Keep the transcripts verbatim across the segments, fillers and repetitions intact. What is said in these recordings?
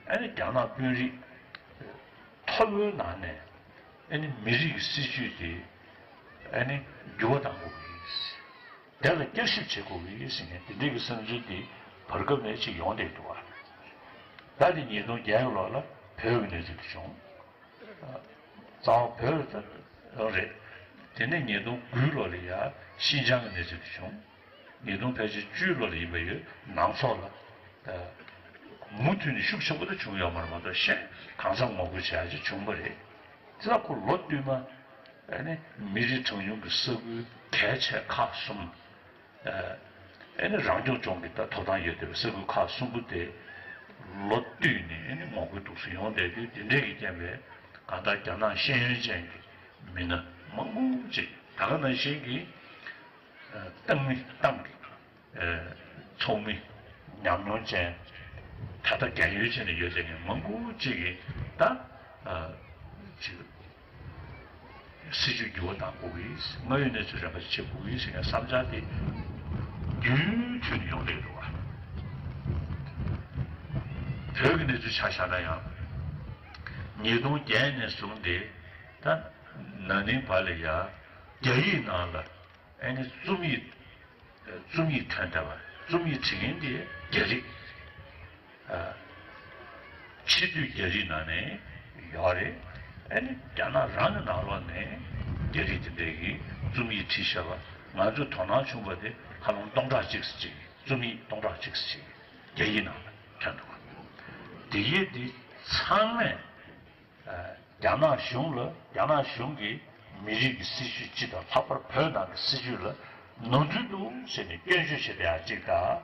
ཨ་ནི་རྒྱ་ནག་དཔོན་རིགས་མཐོ་པོའི་ནང་ནས་ཨ་ནི་མི་རིགས་ཀྱི་སྲིད་བྱུས་དེ་ཨ་ནི་འགྱུར་བ་གཏང་དགོས་ཀྱི་ཡིན། དེ་ལ་བསྐྱར་ཞིབ་བྱེད་དགོས་ཀྱི་ཡིན་ཟེར་མཁན་དེ་འདྲའི་གི་བསམ་ཚུལ་དེ་བར་སྐབས་ནས་ཅིག་ཡོང་བསྡད་འདུག་བ། ད་དེ་ཉིས་སྟོང་བརྒྱད་ལོ་ལ་བོད་ཀྱི་གནས་ཚུལ་དེ་བྱུང་། རྩ་བ་བོད་ལ་ད་རང་རེད། དེ་ནས་ཉིས་སྟོང་དགུ་ལོ་ལ་ཡ་ཤིན་ཅང་གི་གནས་ཚུལ་དེ་བྱུང་། ཉིས་སྟོང་ཕལ་ཆེར་བཅུ་ལོ་ལ་ཡིན་པ་ཡོད། ནང་སོག་ལ་ད་མུ་མཐུད་ནས་ཤུགས་ཆེན་པོ་ད་བྱུང་ཡོད་མ་རེད་མ་གཏོགས་གཞན་གང་འཚམ་ངོ་རྒོལ་བྱེད་ཡ་ཅིག་བྱུང་པ་རེད། དེ་ལ་ཁོ་ལོ་བསྟུད་མ་ཨ་ནི་མི་རིགས་གྲངས་ཉུང་གི་ས་ཁུལ་གལ་ཆེ་ཁག་གསུམ། ཨ་ནི་རང་སྐྱོང་ལྗོངས་ཀྱི་ད་ཐོབ་ཐང་ཡོད་བསྡད་པའི་ས་ཁུལ་ཁག་གསུམ་པོ་དེ་ལོ་བསྟུད་ནས་ཨ་ནི་ངོ་རྒོལ་འདུག་སེ་ཡོང་བསྡད་དུས་དེ་འདྲས་ཀྱི་རྐྱེན་པས་གང་ལྟར་རྒྱ་ནག་ཤེས་ཡོན་ཅན་གྱི་མི་སྣ་མང་པོ་ཅིག་ད་ག་ནང་བཞིན་གྱི་ཏང་མི་ཏང་གི་ཚོགས་མི་ཉམས་མྱོང་ཅན་ད་ལྟ་རྒན་ཡོལ་བྱས་ནས་ཡོད་བསྡད་མཁན་མང་པོ་ཅིག་གིས་ད་ཅིག་སྲིད་བྱུས་འགྱུར་བ་གཏང་དགོས་ཀྱི་ཡིན། དངོས་ཡོད་གནས་ཚུལ་རན་པ་ཞིག་བྱེད་དགོས་ཀྱི་ཡིན་ཟེར་མཁན་བསམ་འཆར་དེ་རྒྱུན་མཐུད་ནས་ཡོང་བསྡད་འདུག་བ། བོད་ཀྱི་གནས་ཚུལ་ཆ་བཞག་ན་ཡང་། ཉིས་སྟོང་བརྒྱད་ནས་བཟུང་སྟེ་ད་ན་ནིང་བར་ལ་ཡ་རྒྱ་ཡིག་ནང་ལ་ཨ་ནི་རྩོམ་ཡིག་རྩོམ་ཡིག་ཐོན་བསྡད་པ། རྩོམ་ཡིག་བྲིས་མཁན་དེ་རྒྱ་རིགས། ཨ། ཕྱི་སྡོད་རྒྱ་རིགས་ནང་ནས་ཡོད་རེད། ཨ་ནི་རྒྱ་ནག་རང་གི་ནང་ལོགས་ནས་རྒྱ་རིགས་དེ་འདྲས་ཀྱིས་རྩོམ་ཡིག་བྲིས་བཞག་པ། ང་ཚོས་དོ་སྣང་བྱུང་བ་དེ་ཧ་ལམ་སྟོང་ཕྲག་གཅིག་ཙམ་ཅིག་རྩོམ་ཡིག་སྟོང་ཕྲག་གཅིག་ཙམ་ཅིག་རྒྱ་ཡིག་ནང་ལ་ཐོན་འདུག་དེ་ཡིན་དེ་ཚང་མས། རྒྱ་ནག་གཞུང་ལ་རྒྱ་ནག་གཞུང་གིས་མི་རིགས་ཀྱི་སྲིད་བྱུས་སྤྱི་དང་ལྷག་པར་བོད་ནང་གི་སྲིད་བྱུས་ལ་ནོར་འཛོལ་འདུག་ཟེར་ནས་སྐྱོན་བརྗོད་བྱེད་བསྡད་ཡ་གཅིག་དང་།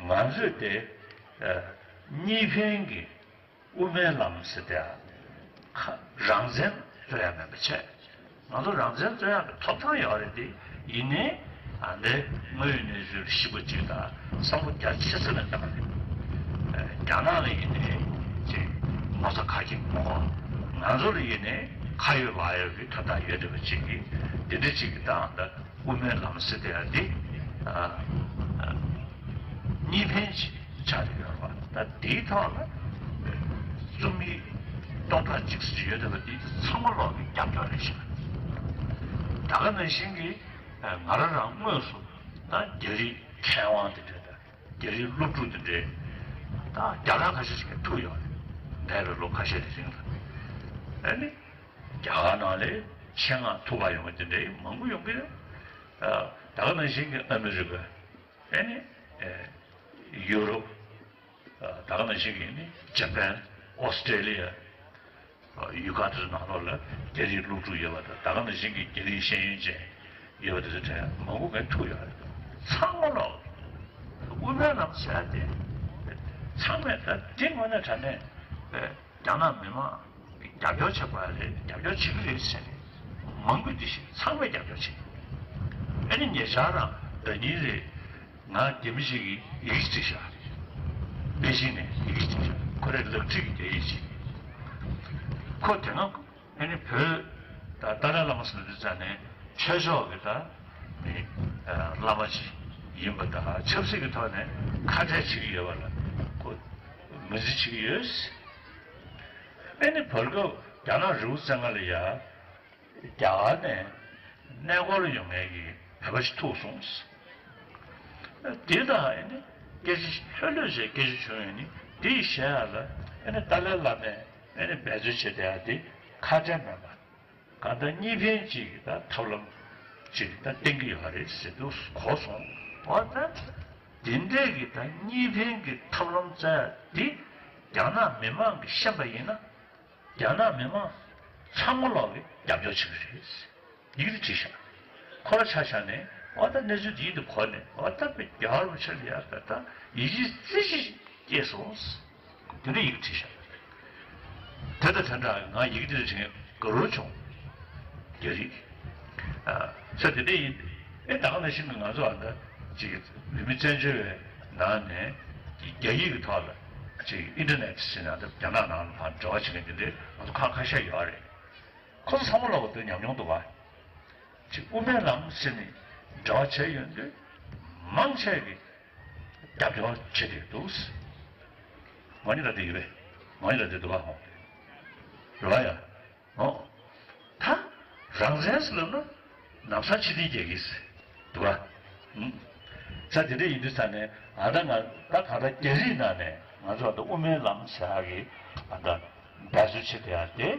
ང་ཚོས་དེ་གཉིས་ཕན་གྱི་དབུ་མའི་ལམ་ཟེར་བསྡད་ཡ་ཁ་རང་བཙན་རྩོད་ཡ་མེད་པ་བྱས། ང་ཚོ་རང་བཙན་རྩོད་ཡག་གི་ཐོབ་ཐང་ཡོད་རེད་དེ། ཡིན་ནའི་ཨ་འདི་དངོས་ཡོད་གནས་ཚུལ་ཞིབ་པ་ཅིག་དང་བསམ་བློ་རྒྱ་ཆེ་ས་ནས་བཏང་ནས། རྒྱ་ནག་ལ་ཡིན་ནའི་ཅིག་ངོ་ཚ་ཁ་སྐྱེངས་མ་དགོས། ང་ཚོ་ལ་ཡིན་ནའི་ཁ་ཡོད་ལག་ཡོད་ཀྱི་ཐོབ་ཐང་ཡོད་བསྡད་པ་ཅིག་གིས་འདི་འདྲ་ཅིག་གི་སྟངས་དང་། དབུ་མའི་ལམ་ཟེར་དེ་ཡང་འདི་གཉིས་ཕན་ཅིག་ཆགས་ཀྱི་ཡོད་རེད་བ། ད་འདིའི་ཐོག་ལ་རྩོམ་ཡིག་སྟོང་ཕྲག་གཅིག་ཙམ་ཡོད་བསྡད་པ་འདི་ཚང་མ་ལོག་གི་རྒྱབ་སྐྱོར་རེད་ཤག་ད་ག་ནང་བཞིན་གྱི་ང་རང་རང་དངོས་སུ་ད་རྒྱ་རིགས་མཁས་དབང་དེ་འདྲ་དང་། རྒྱ་རིགས་སློབ་ཕྲུག་དེ་འདྲའི་ད་རྒྱ་གར་ཁ་ཤས་ཤིག་ཐུག་ཡོད་རེད། འདས་པའི་ལོ་ཁ་ཤས་དེ་རིང་ལ། ཨ་ནི་རྒྱ་གར་ནང་ལ་ཆེད་མངགས་ཐུག་པ་ཡོང་བ་དེ་འདྲའི་མང་པོ་ཡོང་གི་རེད། ད་ག་ནང་བཞིན་གྱི་ཨ་མི་རི་ཀ། ཨ་ནི་ཡུ་རོབ། ད་ག་ནང་བཞིན་གྱི་ནི་ཇ་པན། ཨོ་སི་ཀྲེ་ལི་ཡ། ཡུལ་ཁག་དེ་ཚོ་ནང་ལོགས་ལ་རྒྱ་རིགས་སློབ་ཕྲུག་ཡོད་པ་དང་། ད་ག་ནང་བཞིན་གྱི་རྒྱ་རིགས་ཤེས་ཡོན་ཅན་ཡོད་པ་དེ་ཚོ་གྲས་མང་པོ་ངས་ཐུག་ཡོད་རེད། ཚང་མ་ལོག་དབུ་མའི་ལམ་ཟེར་ཡ་དེ་ཚང་མས་ད་དེ་དངོས་གནས་དྲང་གནས་རྒྱ་ནག་མི་མང་གི་རྒྱབ་སྐྱོར་བྱེད་དགོས་ཡ་རེད། རྒྱབ་སྐྱོར་བྱེད་ཀྱི་རེད་ཟེར་ནས་མང་པོས་འདི་བཞིན་ཚང་མས་རྒྱབ་སྐྱོར་བྱེད། ཨ་ནི་ཉེ་ཆར་རང་ཟླ་ཉིན་རེད། ང་རྒན་མི་ཞིག་གིས་ཡི་གེ་ཅིག་བཞག་རེད། པེ་ཅིང་ནས་ཡི་གེ་ཅིག་བཞག་ཁོ་རེ་ལག་བྲིས་ཀྱི་རྒྱ་ཡིག་ཅིག་ཁོ་དེ་སྔ་ཨ་ནི་བོད་ད་ཏཱ་ལའི་བླ་མ་ཟེར་དུས་ཙང་ནས་ཆོས་ཕྱོགས་ཀྱི་ད་མི་བླ་མ་ཅིག་ཡིན་པ་དང་། ཆབ་སྲིད་ཀྱི་ཐོག་ནས་ཁ་བྲལ་བྱེད་ཀྱི་ཡོད་པ་ལ་ཁོ་ངོས་འཛིན་བྱེད་ཀྱི་ཡོད། ཨ་ནི་བར་སྐབས་རྒྱ་ནག་རི་བོ་རྩེ་ལྔ་ལ་ཡ། རྒྱ་གར་ནས་གནས་སྐོར་ཡོང་མཁན་གྱི་བོད་པ་ཞིག་ཐུག་སོང་། དེ་དང་ཨ་ནི་སྐད་ཆ་ལྷོད་ལྷོད་བྱས་སྐད་ཆ་བྱུང་ཡོད་ནི་དེ་ཡི་གཞས་ཡག་ལ་ཨ་ནི་ཏཱ་ལའི་བླ་མས་ཨ་ནི་འབད་རྩོལ་བྱས་བསྡད་ཡག་དེ་ཁ་བྲལ་མེད་པ། གང་ལྟར་གཉིས་ཕན་གཅིག་གི་ད་ཐབས་ལམ་གཅིག་ད་བསྟན་གྱི་ཡོད་རེད་ཟེར་དུས་གོ་སོང་། འོ་ད་དེ་འདྲས་ཀྱི་ད་གཉིས་ཕན་གྱི་ཐབས་ལམ་བཙལ་ཡག་དེ་རྒྱ་ནག་མི་མང་གིས་ཤེས་པ་ཡིན་ན། རྒྱ་ནག་མི་མང་ཚང་མ་ལོག་གིས་རྒྱབ་སྐྱོར་བྱེད་ཀྱི་རེད། ཡིག་རིགས་བྲིས་ཤག་ཁོ་ར་ཆ་བཞག་ནས་འོ་ད་གནས་ཚུལ་འདི་ཡིན་དུ་གོ་ནས་འོ་ད་པའི་རྒྱ་གར་རུ་ཕྱིར་ཡར་ད་ད་ཡིད་ཆེས་རྩེ་གཅིག་སྐྱེས་སོང་། དེ་འདྲ་ཡིག་བྲིས་ཤག་དེ་དང་དེ་འདྲ་ང་ཡིག་དེ་འདྲ་བྲིས་དགའ་རབ་བྱུང་། རྒྱ་རིགས། ཨ། ས་དེ་འདྲ་ཡིན། ཨེ་ད་ག་ནང་བཞིན་གྱི་ང་ཚོ་ཨ་ད་ཅིག་བོད་མི་བཙན་བྱོལ་བའི་ནང་ནས་རྒྱ་ཡིག་གི་ཐོག་ལ་ཅིག་ཨིན་ཊར་ནེཊ་ཟེར་ན་ད་རྒྱ་ནག་ནང་ལ་ཕར་འབྲེལ་བ་བྱེད་མཁན་དེ་འདྲའི་ང་ཚོ་ཁག་ཁ་ཤས་ཡོད་རེད། ཁོ་ཚོ་ཚང་མ་ལོག་གི་དེ་ཉམས་མྱོང་འདུག་བ། ཅིག་དབུ་མའི་ལམ་ཟེར་ནས་འབྲེལ་བ་བྱས་ཡོང་དུས་མང་ཆེ་གིས་རྒྱབ་སྐྱོར་བྱེད་བསྡད་འདུག་ང་གཉིས་ལ་དེ་ཡོད་པས། མ་ཡིན་ལ་དེ་འདུག་ག་ཧོ། རེད་བ་ཡ། ཨོ། ད་རང་བཙན་ཟེར་ལབ་ན་ནམ་སང་ཕྱི་འཐེན་རྒྱག་གི་ཟེར་འདུག་ག་ཨུམ། ས་དེ་འདྲ་ཡིན་དུས་ས་ནས་ཨ་ད་ང་ད་ག་ད་རྒྱ་རིགས་ནང་ནས་ང་ཚོ་ཨ་ད་དབུ་མའི་ལམ་ཟེར་ཡག་གི་ཨ་ད་འབད་རྩོལ་བྱེད་བསྡད་ཡག་དེ་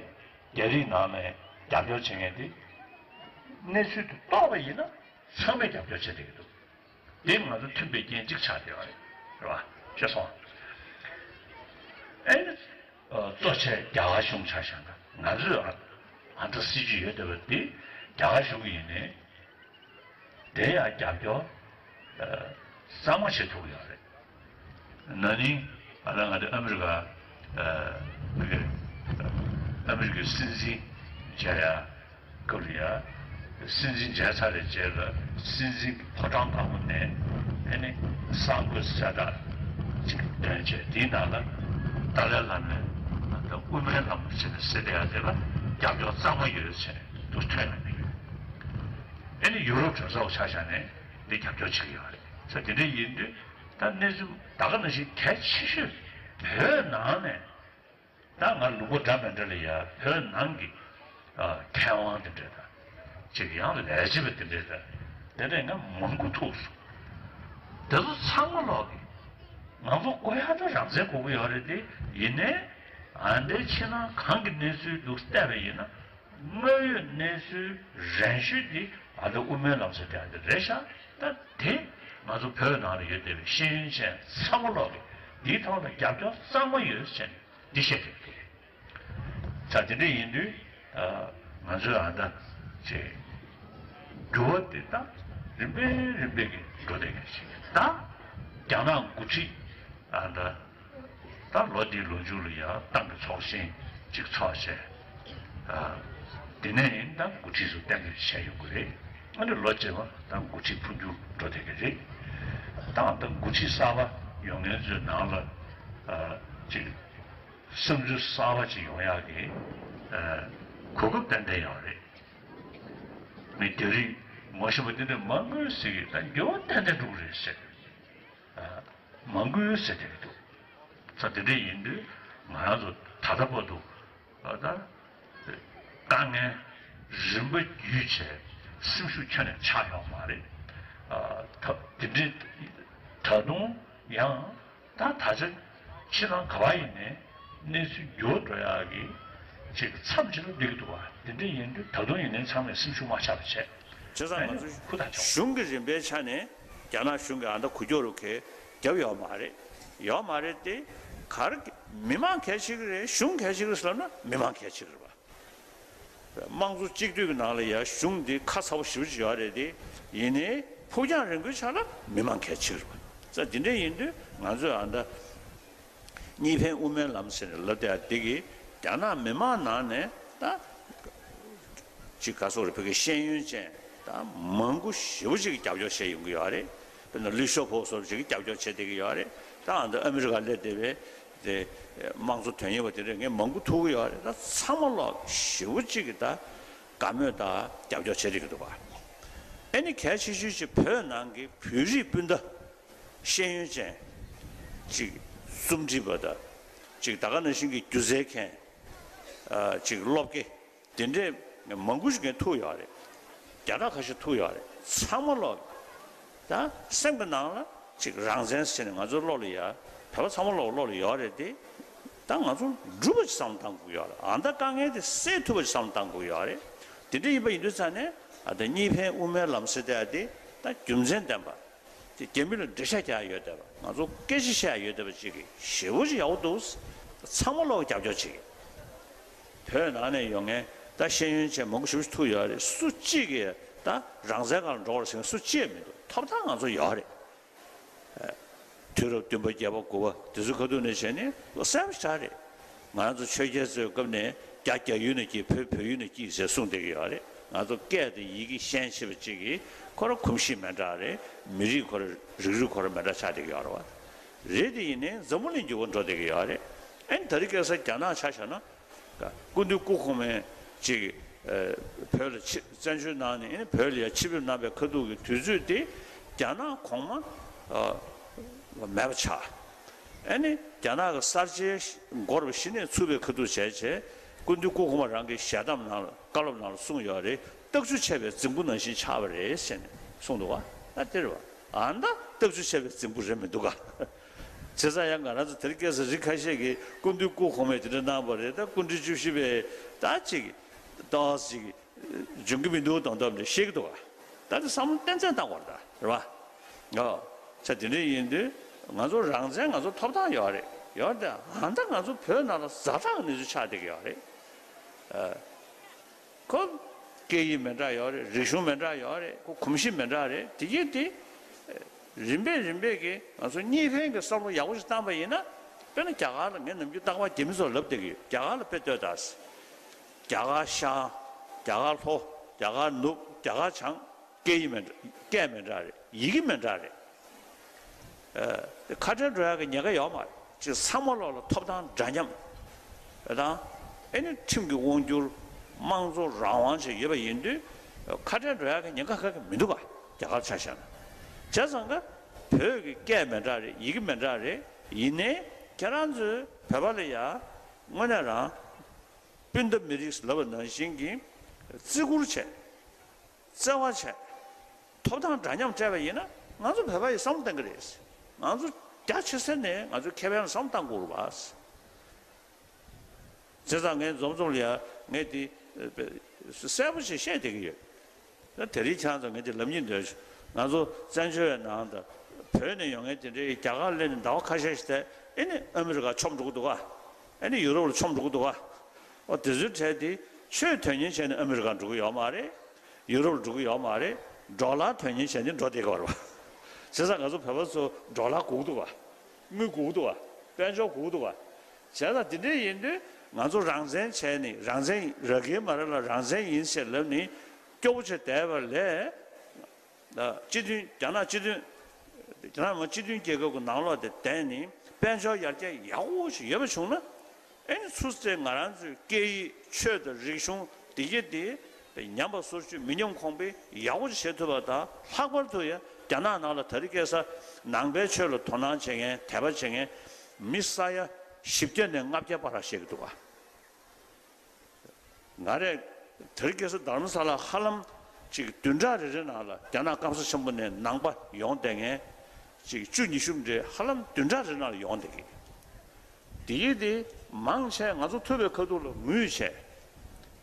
རྒྱ་རིགས་ནང་ནས་རྒྱབ་སྐྱོར་བྱེད་མཁན་དེ་གནས་ཚུལ་དེ་རྟོགས་པ་ཡིན་ན་ཚང་མས་རྒྱབ་སྐྱོར་བྱེད་བསྡད་ཀྱི་འདུག་དེ་ང་ཚོ་མཐུན་པའི་རྐྱེན་གཅིག་ཆགས་བསྡད་ཡོད་རེད། རེད་བ། ཤེས་སོང་། ཨེ་ནི། གཙོ་ཆེ་རྒྱ་གར་གཞུང་ཆ་བཞག་ན་ང་ཚོས་ཨ་ཨ་འདྲ་སྲིད་ཇུས་ཡོད་བསྡད་པ་དེ་རྒྱ་གར་གཞུང་གི་ཡིན་ནའི་དེ་ཡང་རྒྱབ་སྐྱོར་གཙང་མ་བྱེད་ཐུབ་ཀྱི་ཡོད་རེད། ན་ནིང་ཨ་ལ་ང་ཚོ་ཨ་མི་རི་ཀ་ཨ་མི་རི་ཀའི་སྲིད་འཛིན་མཇལ་ཡ། སྐབས་ལ་ཡ། སྲིད་འཛིན་མཇལ་ཚར་བའི་རྗེས་ལ་སྲིད་འཛིན་གྱི་ཕོ་བྲང་དཀར་པོ་ནས་ཨེ་ནི་གསར་འགོད་གསལ་བསྒྲགས་ཅིག་བཏོན་བྱས་དེའི་ནང་ལ་ཏཱ་ལའི་བླ་མས་ད་དབུ་མའི་ལམ་ཟེར་ནས་ཟེར་བསྡད་ཡ་དེ་ལ་རྒྱབ་སྐྱོར་གཙང་མ་ཡོད་ཟེར་ནས་འདུག་ཐོན་ཡོང་གི་ཡོད། ཨེ་ནི་ཡུ་རོབ་གྲོས་ཚོགས་ཆ་བཞག་ནས་འདི་རྒྱབ་སྐྱོར་བྱེད་ཀྱི་ཡོད་རེད། ས་དེ་འདྲ་ཡིན་དུས་ད་གནས་ཚུལ་ད་ག་ནང་བཞིན་གལ་ཆེ་ཤོས་བོད་ནང་ནས། ད་ང་ལུང་པ་འདྲ་མི་འདྲ་ལ་ཡ་བོད་ནང་གི་ཨ་མཁས་དབང་དེ་འདྲ་དང་ཅིག་ཡང་ལས་བྱེད་པ་དེ་འདྲ་དང་དེ་འདྲ་ང་མང་པོ་ཐུག་སོང་། དེ་ཚོ་ཚང་མ་ལོག་གི་ང་ཚོ་དགོས་ཡག་ད་རང་བཙན་དགོས་ཀྱི་ཡོད་རེད་དེ། ཡིན་ནའི་ཨ་འདྲའི་ཕྱི་ནང་གང་གི་གནས་ཚུལ་འདུག་བལྟས་པ་ཡིན་ན་དངོས་ཡོད་གནས་ཚུལ་རན་ཤོས་དེ་ཨ་ད་དབུ་མའི་ལམ་ཟེར་དེ་ཨ་འདྲ་རེད་ཤག་ད་དེ་ང་ཚོ་བོད་ནང་ལ་ཡོད་བསྡད་པའི་ཤེས་ཡོན་ཅན་ཚང་མ་ལོག་གི་འདིའི་ཐོག་ལ་རྒྱབ་སྐྱོར་གཙང་མ་ཡོད་ཟེར་ནས། འདི་བཤད་ཀྱི་འདུག་ད་དེ་འདྲ་ཡིན་དུས་ང་ཚོས་ཨ་ད་ཅེས་འགྱུར་བ་དེ་ད་རིམ་པས་རིམ་པས་ཀྱིས་འགྲོ་བསྡད་མཁན་ཞིག་ཡིན། ད་རྒྱ་ནག་འགོ་ཁྲིད་ཨ་ད་ད་ལོ་འདིའི་ལོ་མཇུག་ལ་ཡང་ཏང་གི་ཚོགས་ཆེན་ཅིག་ཚོགས་བྱས། དེ་ནས་ཡིན་ད་འགོ་ཁྲིད་ཚོ་གཏན་འཁེལ་བྱས་ཡོང་གི་རེད། ཨ་ནི་ལོ་རྗེས་མ་ད་འགོ་ཁྲིད་འཕོ་འགྱུར་འགྲོ་བསྡད་ཀྱི་རེད། ད་ད་འགོ་ཁྲིད་གསར་པ་ཡོང་མཁན་ཚོའི་ནང་ལ་ཅིག་བསམ་ཚུལ་གསར་པ་ཅིག་ཡོང་ཡག་གི་ཨ་གོ་སྐབས་ཏན་ཏན་ཡོད་རེད། མི་རྒྱ་རིགས་ངོ་ཤེས་པ་འདི་འདྲ་མང་པོ་ཞིག་གིས་ད་འགྱུར་བ་ཏན་ཏན་འགྲོ་གི་རེད་ཟེར། ཨ་མང་པོ་ཟེར་བསྡད་ཀྱི་འདུག་ས་དེ་འདྲ་ཡིན་དུས་ང་རང་ཚོ་ད་ལྟ་བར་དུ་ཨ་ད་དཀའ་ངལ་རིམ་པ་བརྒྱུད་བྱས་སེམས་ཤུགས་ཁྱོན་ནས་ཆག་ཡོད་མ་རེད། ཨ་ད་དེ་འདྲའི་ད་དུང་ཡང་། ད་ད་ཆ་ཕྱི་ནང་ག་བ་ཡིན་ནའི་གནས་ཚུལ་འགྱུར་འགྲོ་ཡག་གི་ཅིག་མཚམས་ཅིག་ལ་སླེབས་ཀྱི་འདུག་བ། དེ་འདྲ་ཡིན་དུས་ད་དུང་ཡིན་ནའི་ཚང་མས་སེམས་ཤུགས་མ་ཆག་པ་བྱས། བྱས་ཙང་ང་ཚོ་ཧུར་ཐག་ཆོག་གཞུང་གི་རིམ་པའི་ཆ་ནས་རྒྱ་ནག་གཞུང་གིས་ཨ་མདའ་འགུལ་སྐྱོད་རུ་ཁེ་རྒྱབ་ཡོད་མ་རེད། ཡོད་མ་རེད་དེ། ག་རེ་མི་མང་གལ་ཆེ་གི་རེད། གཞུང་གལ་ཆེ་གི་རེད་ཟེར་ལབ་ན་མི་མང་གལ་ཆེ་གི་རེད་བ། དམངས་གཙོ་གཅིག་སྡུད་ཀྱི་ནང་ལ་ཡ་གཞུང་འདི་ཁ་ཚ་པོ་ཞེ་པོ་ཅིག་ཡོད་རེད་དེ། ཡིན་ནའི་ཕུགས་རྒྱང་རིང་པོའི་ཆ་ལ་མི་མང་གལ་ཆེ་རེད་བ། ཙང་འདི་འདྲ་ཡིན་དུས་ང་ཚོས་ཨ་མདའ་གཉིས་ཕན་དབུ་མའི་ལམ་ཟེར་ནས་ལབ་བསྡད་ཡ་འདི་གིས་རྒྱ་ནག་མི་མང་ནང་ནས་ད་ཅིག་ག་སོགས་རེད། བོད་ཀྱི་ཤེས་ཡོན་ཅན་ད་མང་པོ་ཞེ་པོ་ཅིག་གིས་རྒྱབ་སྐྱོར་བྱས་ཡོང་གི་ཡོད་རེད། དཔེར་ན་ལི་ཤོ་ཕོ་སོགས་ཅིག་གིས་རྒྱབ་སྐྱོར་བྱས་བསྡད་ཀྱི་ཡོད་རེད། ད་ཨ་མདའ་ཨ་མི་རི་ཀ་སླེབས་བསྡད་པའི་དེ་དམངས་གཙོ་དོན་གཉེར་བ་དེ་འདྲ་ངས་མང་པོ་ཐུག་གི་ཡོད་རེད། ད་ཚང་མ་ལོག་ཞེ་པོ་ཅིག་གིས་ད་དགའ་མོས་དང་རྒྱབ་སྐྱོར་བྱེད་བསྡད་ཀྱི་འདུག་བ། ཨེ་ནི་གལ་ཆེ་ཤོས་ཅིག་བོད་ནང་གི་བོད་རིགས་སྤུན་ཟླ་ཤེས་ཡོན་ཅན་ཅིག་རྩོམ་སྒྲིག་པ་དང་ཅིག་ད་ག་ནང་བཞིན་གྱི་སྒྱུ་རྩལ་མཁན་ཨ་ཅིག་སློབ་དགེ་དེ་འདྲས་མང་པོ་ཞིག་ངས་ཐུག་ཡོད་རེད། བརྒྱ་ཕྲག་ཁ་ཤས་ཐུག་ཡོད་རེད། ཚང་མ་ལོག་ད་སེམས་ཀྱི་ནང་ལ་ཅིག་རང་བཙན་ཟེར་ནས་ང་ཚོ་བློ་ལ་ཡ། བོད་པ་ཚང་མ་ལོག་བློ་ལ་ཡོད་རེད་དེ། ད་ང་ཚོ་འགྲུབ་པ་ཅིག་བསམ་བློ་བཏང་དགོས་ཡོད་རེད། ཨ་མདའ་དཀའ་ངལ་དེ་སེལ་ཐུབ་པ་ཅིག་བསམ་བློ་བཏང་དགོས་ཡོད་རེད། དེ་འདྲ་ཡིན་པ་ཡིན་དུས་ཙང་ནས་ཨ་ད་གཉིས་ཕན་དབུ་མའི་ལམ་ཟེར་བསྡད་ཡ་དེ་ད་རྒྱུ་མཚན་ལྡན་པ། དེ་རྒྱ་མི་ལ་འགྲེལ་བཤད་རྒྱག་ཡ་ཡོད་བསྡད་པ། ང་ཚོ་སྐད་ཆ་བཤད་ཡ་ཡོད་བསྡད་པ་ཅིག་གིས་ཞེ་པོ་ཅིག་ཡག་པོ་འདུག་ཚང་མ་ལོག་རྒྱབ་སྐྱོར་བྱེད་ཀྱི། བོད་ནང་ནས་ཡོང་མཁན་ད་ཤེས་ཡོན་ཅན་མང་པོ་ཞེ་པོ་ཅིག་ཐུག་ཡོད་རེད། སུ་གཅིག་གིས་ད་རང་བཙན་སྒང་ལ་འགྲོ་བར་ཟེར་མཁན་སུ་གཅིག་ཡང་མི་འདུག་ཐོབ་ཐང་ང་ཚོ་ཡོད་རེད། དུས་རབས་བདུན་པ་བརྒྱད་པ་དགུ་པ་དེ་ཚོའི་ཁ་ཐུག་ནས་བྱས་ནས་གསལ་པོ་ཞེ་དྲག་རེད། ང་རང་ཚོ་ཆོས་རྒྱལ་ཚོའི་སྐབས་ནས་རྒྱ་རྒྱ་ཡུལ་ནས་སྐྱེས། བོད་བོད་ཡུལ་ནས་སྐྱེས་ཟེར་གསུངས་བསྡད་ཀྱི་ཡོད་རེད། ང་ཚོ་སྐད་དང་ཡི་གེ་ཤེས་ཤེས་པ་གཅིག་གིས་ཁོ་རང་གོམས་གཤིས་མི་འདྲ་རེད། མི་རིགས་ཁོ་རང་རིགས་རུས་ཁོ་རང་མི་འདྲ་ཆགས་བསྡད་ཀྱི་ཡོད་རེད་བ། རེད་དེ་ཡིན་ནའི་འཛམ་བུ་གླིང་འགྱུར་བ་འགྲོ་བསྡད་ཀྱི་ཡོད་རེད། ཨ་ནི་དེ་རིང་ཁ་སང་རྒྱ་ནག་ཆ་བཞག་ན། སྐུ་མདུན་སྐུ་གོང་མས་ཅིག་བོད་ལ་ཆེད་བཙན་བྱོལ་ནང་ནས་ཨ་ནི་བོད་ལ་ཡ་ཆེད་ཕེབས་གནང་བའི་ཁ་ཐུག་གི་དུས་ཚོད་དེ་རྒྱ་ནག་གོང་མ་མེད་པ་ཆགས། ཨ་ནི་ རྒྱ་ནག་གི་གསར་བརྗེའི་འགོ་རུ་གཞི་ནས་ཚུགས་པའི་ཁ་ཐུག་བྱས་བྱས། སྐུ་མདུན་སྐུ་གོང་མ་རང་གི་ཞལ་གདམས་ནང་ལ་བཀའ་སློབ་ནང་ལ་གསུངས་ཡོད་རེད། རྟགས་ཆུ་ཆད་པའི་རྫིང་བུ་ནང་བཞིན་ཆགས་པ་རེད་ཟེར་ནས་གསུངས་འདུག་བ། ད་དེ་རེད་བ། ཨ་ནི་ད་རྟགས་ཆུ་ཆད་པའི་རྫིང་བུ་རེད་མི་འདུག་ག་བྱས་ཙང་ཡང་ང་རང་ཚོ་དེ་རིང་ཁ་སང་རིགས་ཁ་ཤས་ཀྱིས་སྐུ་མདུན་སྐུ་གོང་མས་དེ་འདྲ་གནང་བ་རེད། ད་སྐུ་ཕྲེང་བཅུ་བཞི་པས་ད་ཅིག་ཏོག་ཙམ་ཅིག་འཇོན་གྱི་མི་འདུག་གདོང་གདོང་འདྲ་བཤད་ཀྱི་འདུག་བ། ད་དེ་བསམ་བློ་ཏན་ཏན་བཏང་དགོས་རེད་ད། རེད་བ། ཨོ། ཆ་དེ་འདྲ་ཡིན་དུས་ང་ཚོ་རང་བཙན་ང་ཚོ་ཐོབ་ཐང་ཡོད་རེད། ཡོད་རེད་ད། ཨ་ད་ང་ཚོ་བོད་ནང་ལ་ཛ་དྲག་གི་གནས་ཚུལ་ཆགས་བསྡད་ཀྱི་ཡོད་རེད། ཨ། ཁོ་སྐད་ཡིག་མི་འདྲ་ཡོད་རེད། རིག་གཞུང་མི་འདྲ་ཡོད་རེད། ཁོ་གོམས་གཤིས་མི་འདྲ་རེད། དེ་གིས་དེ་རིམ་པས་རིམ་པས་ཀྱིས་ང་ཚོ་གཉིས་ཕན་གྱི་བསམ་བློ་ཡག་པོ་ཞིག་བཏང་པ་ཡིན་ན། དཔེར་ན་རྒྱ་གར་ལ་ངས་ནམ་རྒྱུན་རྟག་པར་རྒྱ་མི་ཚོར་ལབ་བསྡད་ཀྱི་ཡོད། རྒྱ་གར་ལ་དཔེ་ལྟོས་དང་། རྒྱ་གར་ཤར། རྒྱ་གར་ལྷོ། རྒྱ་གར་ནུབ། རྒྱ་གར་བྱང་། སྐད་ཡིག་མི་འདྲ། སྐད་མི་འདྲ་རེད། ཡི་གེ་མི་འདྲ་རེད། ཨ། ཁ་བྲལ་འགྲོ་ཡག་གི་ཉེན་ཁ་ཡོད་མ་རེད། ཅིག་ཚང་མ་ལོག་ལ་ཐོབ་ཐང་འདྲ་མཉམ་དང་། ཨེ་ནི་ཁྲིམས་ཀྱི་དབང་སྒྱུར། དམངས་གཙོ་རང་དབང་བཅས་ཡོད་པ་ཡིན་དུས། ཁ་བྲལ་འགྲོ་ཡག་གི་ཉེན་ཁ་ག་གེ་མི་འདུག་ག་རྒྱ་གར་ཆ་བཞག་ན། བྱས་ཙང་ཀ་བོད་ཀྱི་སྐད་མི་འདྲ་རེད། ཡི་གེ་མི་འདྲ་རེད། ཡིན་ནའི་ཁྱེད་རང་ཚོའི་བོད་པ་ལ་ཡ་དངོས་གནས་རང་སྤུན་ཟླ་མི་རིགས་ལབ་པ་ནང་བཞིན་གྱི་བརྩི་བཀུར་བྱས། བརྩེ་བ་བྱས། ཐོབ་ཐང་འདྲ་མཉམ་སྤྲད་པ་ཡིན་ན། ང་ཚོ་བོད་པ་ཡིས་བསམ་བློ་གཏོང་གི་རེད། ང་ཚོ་རྒྱ་ཆེ་ས་ནས་ང་ཚོའི་ཁེ་ཕན་ལ་བསམ་བློ་གཏང་དགོས་རེད་པ། བྱས་ཙང་ངས་འཛོམས་འཛོམས་ལ་ཡ་ངས་དེ་གསལ་པོ་ཞིག་བཤད་བསྡད་ཀྱི་ཡོད། ད་དེ་རིང་ཁྱེད་རང་ཚོ་ངས་དེ་ལབ་སྙིང་འདོད། ང་ཚོ་བཙན་བྱོལ་བའི་ནང་དུ་བོད་ནས་ཡོང་མཁན་དེ་འདྲའི་རྒྱ་གར་སླེབས་ནས་ཟླ་བ་ཁ་ཤས་ཤིག་བསྡད། ཨེ་ནི་ཨ་མི་རི་ཀ་མཆོངས་འགྲོ་གི་འདུག་ག་ཨེ་ནི་ཡུ་རོབ་ལ་མཆོངས་འགྲོ་གི་འདུག་ག་འོ་དེ་ཚོའི་གྲས་དེ་ཆོས་དོན་གཉེར་བྱས་ནས་ཨ་མི་རི་ཀ་འགྲོ་གི་ཡོད་མ་རེད། ཡུ་རོབ་ལ་འགྲོ་གི་ཡོད་མ་རེད། ཌོ་ལར་དོན་གཉེར་བྱས་ནས་འགྲོ་བསྡད་ཀྱི་ཡོད་རེད་པ། བྱས་ཙང་ང་ཚོ་བོད་པ་ཚོ་ཌོ་ལར་དགོས་ཀྱི་འདུག་ག་དངུལ་དགོས་ཀྱི་འདུག་ག་དཔལ་འབྱོར་དགོས་ཀྱི་འདུག་ག་བྱས་ཙང་དེ་འདྲ་ཡིན་དུས་ང་ཚོ་རང་བཙན་བྱས་ནས། རང་བཙན་རག་གི་མ་རེད་ལ་རང་བཙན་ཡིན་ཟེར་ལབ་ནས་སྐྱོ་པོ་བྱས་བསྡད་པ་ལས། སྤྱི་མཐུན། རྒྱ་ནག་སྤྱི་མཐུན། རྒྱ་ནག་མི་དམངས་སྤྱི་མཐུན་རྒྱལ་ཁབ་ཀྱི་ནང་ལོགས་དེ་བསྡད་ནས་དཔལ་འབྱོར་ཡར་རྒྱས་ཡག་པོ་ཞིག་ཡོད་པ་བྱུང་ན། ཨེ་ནི་ཚུར་ཚེ་ང་རང་ཚོའི་སྐད་ཡིག་ཆོས་དང་རིག་གཞུང་འདི་གྱད་དེ་ཉམས་པ་སོར་ཆུད་མི་ཉམས་གོང་འཕེལ་ཡག་པོ་ཞིག་བྱེད་ཐུབ་པ་དང་། ལྷག་པར་དུ་ཡང་རྒྱ་ནག་ནང་ལ་དེ་རིང་ཁ་སང་ནང་པའི་ཆོས་ལ་དོ་སྣང་བྱེད་མཁན། དད་པ་བྱེད་མཁན་མི་ས་ཡ་བཞི་བརྒྱ་ནས་ལྔ་བརྒྱ་བར་ལ་བཤད་ཀྱི་འདུག་ག་ང་རས་དེ་རིང་ཁ་སང་རྡ་རམ་ས་ལ་ཧ་ལམ་ཅིག་བདུན་ཕྲག་རེ་རེ་ནང་ལ་རྒྱ་ནག་སྐམ་ས་ཆེན་པོ་ནས་ནང་པ་ཡོང་བསྡད་མཁན་ཅིག་བཅུ་ཉི་ཤུ་འདྲ་ཧ་ལམ་བདུན་ཕྲག་རེ་ནང་ལ་ཡོང་བསྡད་ཀྱི། དེ་ཡིན་དེ་མང་ཆེ་ང་ཚོ་ཐུབ་པའི་ཁ་ཐུག་ལ་ངུས་བྱས།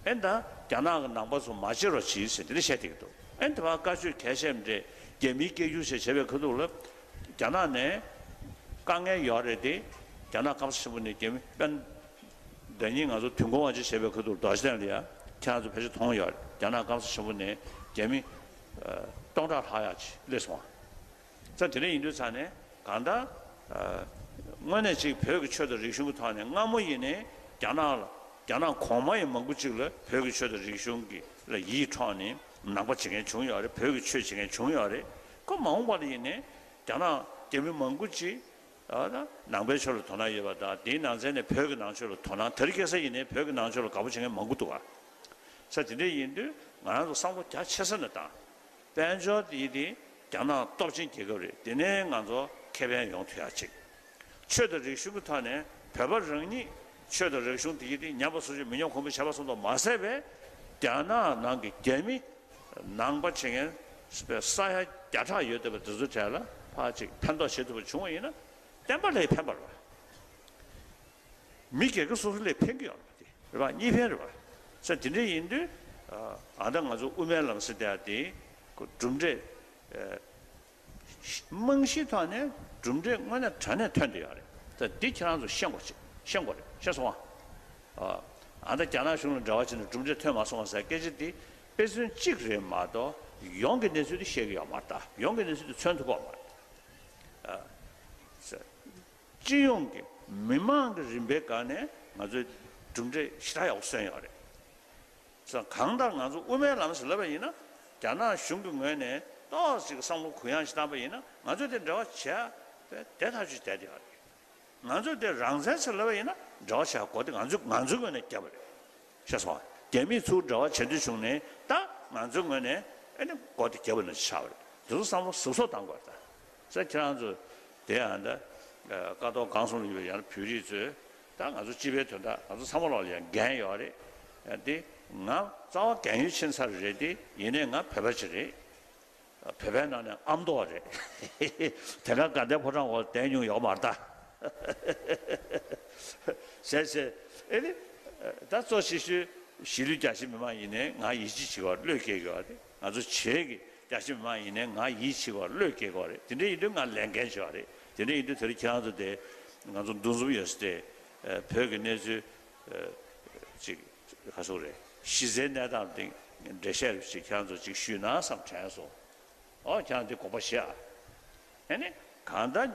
ཨེ་ད་རྒྱ་ནག་གི་ནང་པ་ཚོ་མ་བྱེད་རོགས་གྱིས་ཟེར་དེ་འདྲ་བཤད་བསྡད་ཀྱི་འདུག་ཨེ་ད་ཕར་བཀའ་ཆོས་གལ་ཆེན་འདྲ་རྒྱ་མིའི་སྐད་སྒྱུར་བྱས་བྱས་པའི་ཁ་ཐུག་ལ། རྒྱ་ནག་ནས་དཀའ་ངལ་ཡོད་རེད་དེ། རྒྱ་ནག་སྐམ་ས་ཆེན་པོ་ནས་རྒྱ་མི་དཔོན། ཟླ་ཉིན་ང་ཚོ་དུས་འཁོར་དབང་ཆེན་བྱས་པའི་ཁ་ཐུག་རྡོ་རྗེ་གདན་ལ་ཡ་ཁྱེད་རང་ཚོ་ཕལ་ཆེར་མཐོང་ཡོད་རེད། རྒྱ་ནག་སྐམ་ས་ཆེན་པོ་ནས་རྒྱ་མི་ཨ་སྟོང་ཕྲག་ལྷག་ཡ་ཅིག་སླེབས་སོང་བ། ཙང་དེ་འདྲ་ཡིན་དུས་ཙང་ནས་གང་ལྟར་ཨ་དངོས་གནས་ཅིག་བོད་ཀྱི་ཆོས་དང་རིག་གཞུང་གི་ཐོག་ནས་སྔ་མོ་ཡིན་ནའི་རྒྱ་ནག་ལ། རྒྱ་ནག་གོང་མ་ཡིན་མང་པོ་ཅིག་ལ་བོད་ཀྱི་ཆོས་དང་རིག་གཞུང་གི་ལ་ཡིད་འཕྲོག་ནས་ནང་པ་བྱེད་མཁན་བྱུང་ཡོད་རེད། བོད་ཀྱི་ཆོས་བྱེད་མཁན་བྱུང་ཡོད་རེད། ཁོ་མ་འོངས་པ་ལ་ཡིན་ནའི་རྒྱ་ནག་རྒྱ་མི་མང་པོ་ཅིག་ཨ་ད་ནང་པའི་ཆོས་ལ་དོ་སྣང་ཡོད་པ་དང་། དེའི་ནང་ཚན་ནས་བོད་ཀྱི་ནང་ཆོས་ལ་དོ་སྣང་། དེ་རིང་ཁ་སང་ཡིན་ནའི་བོད་ཀྱི་ནང་ཆོས་ལ་དགའ་པོ་བྱེད་མཁན་མང་པོ་འདུག་ག་ས་དེ་འདྲ་ཡིན་དུས་ང་རང་ཚོ་བསམ་བློ་རྒྱ་ཆེ་ས་ནས་བཏང་། དཔལ་འབྱོར་དེ་ཡིན་དེ་རྒྱ་ནག་སྟོབས་ཆེན་རྒྱལ་ཁབ་རེད། དེ་ནས་ང་ཚོ་ཁེ་ཕན་ཡོང་ཐུབ་ཡ་ཅིག་ཆོས་དང་རིག་གཞུང་གི་ཐོག་ནས་བོད་པ་རང་ཉིད་ཆོས་དང་རིག་གཞུང་དེ་ཡིན་དེ་ཉམས་པ་སོར་ཆུད་མི་ཉམས་གོང་འཕེལ་བྱས་པ་ཙམ་དུ་མ་ཟད་པའི་རྒྱ་ནག་ནང་གི་རྒྱ་མི་ནང་པ་བྱེད་མཁན་ས་ཡ་བརྒྱ་ཕྲག་ཡོད་བསྡད་པ་དེ་ཚོའི་གྲས་ལ་ཕར་ཅིག་ཕན་ཐོགས་བྱེད་ཐུབ་པ་བྱུང་བ་ཡིན་ན་བསྟན་པ་ལ་ཕན་པ་རེད་པ། མི་སྒེར་གྱི་སོ་སོ་ལ་ཕན་གྱི་ཡོད་རེད་པ། དེ་རེད་པ། གཉིས་ཕན་རེད་པ། ས་དེ་འདྲ་ཡིན་དུས་ཨ་ད་ང་ཚོ་དབུ་མའི་ལམ་ཟེར་དེ་ཡ་དེ་ཁོ་གྲུབ་འབྲས། རྨང་གཞིའི་ཐོག་ནས་གྲུབ་འབྲས་དངོས་གནས་དྲང་གནས་ཐོན་བསྡད་ཡོད་རེད། ད་འདི་ཁྱེད་རང་ཚོ་ཤེས་དགོས་ཤེས་དགོས་རེད། ཤེས་སོང་ཨ། ཨ་ད་རྒྱ་ནག་གཞུང་ལ་འབྲེལ་བ་བྱས་ནས་གྲུབ་འབྲས་ཐོན་མ་སོང་བ་ཟེར་སྐད་ཆ་འདི་དཔེ་མཚོན་གཅིག་རེད་མ་གཏོགས་ཡོངས་ཀྱི་གནས་ཚུལ་འདི་བཤད་ཀྱི་ཡོད་མ་རེད། ད་ཡོངས་ཀྱི་གནས་ཚུལ་འདི་མཚོན་ཐུབ་ཀྱི་ཡོད་མ་རེད། ཨ། སྤྱི་ཡོངས་ཀྱི་མི་མང་གི་རིམ་པའི་སྒང་ནས་ང་ཚོས་གྲུབ་འབྲས་ཞེ་དྲག་ཡག་པོ་སོན་ཡོད་རེད། ཙང་གང་ལྟར་ང་ཚོ་དབུ་མའི་ལམ་ཟེར་ལབ་པ་ཡིན་ན་རྒྱ་ནག་གཞུང་གི་ངོས་ནས་ཏོག་ཙམ་བསམ་བློ་གུ་ཡངས་ཤིག་བཏང་པ་ཡིན་ན་ང་ཚོས་དེ་འབྲེལ་བ་བྱས་པའི་དེ་ཐག་ཆོད་བསྡད་ཡོད་རེད། ང་ཚོས་དེ་རང་བཙན་ཟེར་ལབ་པ་ཡིན་ན་འབྲེལ་བ་བྱས་སྒོ་དེ་ང་ཚོའི་ང་ཚོའི་ངོས་ནས་བརྒྱབ་པ་རེད། ཤེས་སོང་ཨ། རྒྱ་མིས་ཚུར་འབྲེལ་བ་བྱེད་འདོད་བྱུང་ནས་ད་ང་ཚོའི་ངོས་ནས་ཨ་ནི་སྒོ་དེ་བརྒྱབ་པ་ནང་བཞིན་ཆགས་པ་རེད། དེ་ཚོ་བསམ་བློ་གཟབ་གཟབ་བཏང་དགོས་རེད་ད། ས་ཁྱེད་རང་ཚོ་དེ་ཡང་ད་ ཀ་ཐོག་གང་གསུམ་ཡོད་པའི་ཡང་བོད་རིགས་ཚོས་ད་ང་ཚོ་སྤྱི་པའི་དོན་དག་ང་ཚོ་ཚང་མ་ལོག་ལ་ཡང་འགན་ཡོད་རེད། དེ་ང་རྩ་བ་རྒན་ཡོལ་ཕྱིན་ཚར་རེད་དེ་ཡིན་ནའི་ང་བོད་པ་ཅིག་རེད། བོད་པའི་ནང་ནས་ཨ་མདོ་བ་རེད། དེ་སྔ་དགའ་ལྡན་ཕོ་བྲང་འོག་བསྡད་མྱོང་ཡོད་མ་རེད་ད། ཟེར་ཟེར་ཨེ་ནི་ད་གཙོ་ཆེ་ཤོས་གཞིས་ལུས་རྒྱ་ཆེ་མི་མང་ཡིན་ནའི་ང་ཡིད་ཆེས་བྱེད་དགོས་བློས་འགེལ་དགོས་རེད། ང་ཚོ་བྱེས་ཀྱི་རྒྱ་ཆེ་མི་མང་ཡིན་ནའི་ང་ཡིད་ཆེས་དགོས་བློས་འགེལ་དགོས་རེད། དེ་འདྲ་ཡིན་དུས་ང་ལས་འགན་ཆེ་བ་རེད། དེ་འདྲ་ཡིན་དུས་དེ་རིང་ཁྱེད་རང་ཚོ་དེ་ང་ཚོ་འདུ་འཛོམས་ཡོད་ས་དེ་བོད་ཀྱི་གནས་ཚུལ་ཅིག་ག་ཟེར་རེད། གཞི་རྩའི་གནས་སྟངས་སྟེང་འགྲེལ་བཤད་རེ་ཞིག་ཁྱེད་རང་ཚོ་ཅིག་ཞུས་ན་བསམ་དྲན་སོང་། ཨོ་ཁྱེད་རང་འདི་དགོངས་པ་བཞེས་ཨ། ཨ་ནི་གང་ལྟར་